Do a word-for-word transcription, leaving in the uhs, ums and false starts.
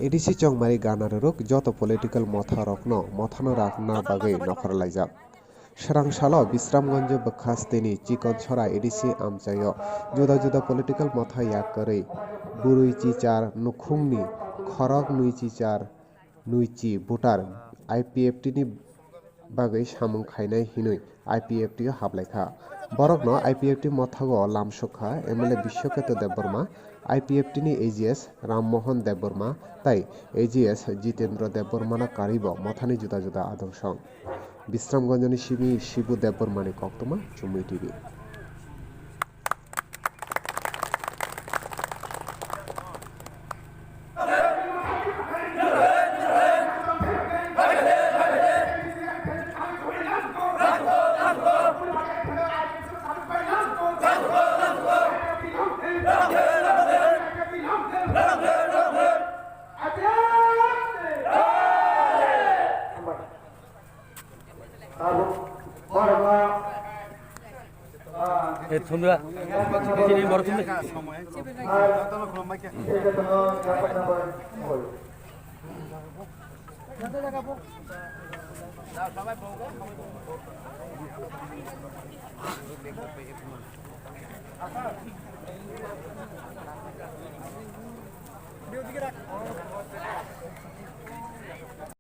A D C Chongmari gana rwrwk joto political motha rokno mothano rakna bagwi nokhorlaijak. Swrang salo Bisramganj bwkha stini Chikonsora A D C amchaio juda juda political motha yak kwrwi bwrwi chichar nukhungni khorok nwi chichar nwi chi voter I P F T ni bagwi samung khainai hinwi I P F T o haplaikha. Borokno I P F T mothago lamsokha M L A Biswaketu Debbarma, I P F T ni A G S Ram Mohan Debbarma tai A G S Jitendra Debbarmano karwibo mothani juda juda adong song. Bisramganjni simi Shibu Debbarmani koktwma Chumui T V. Eh, thumra. Ini baru thumra.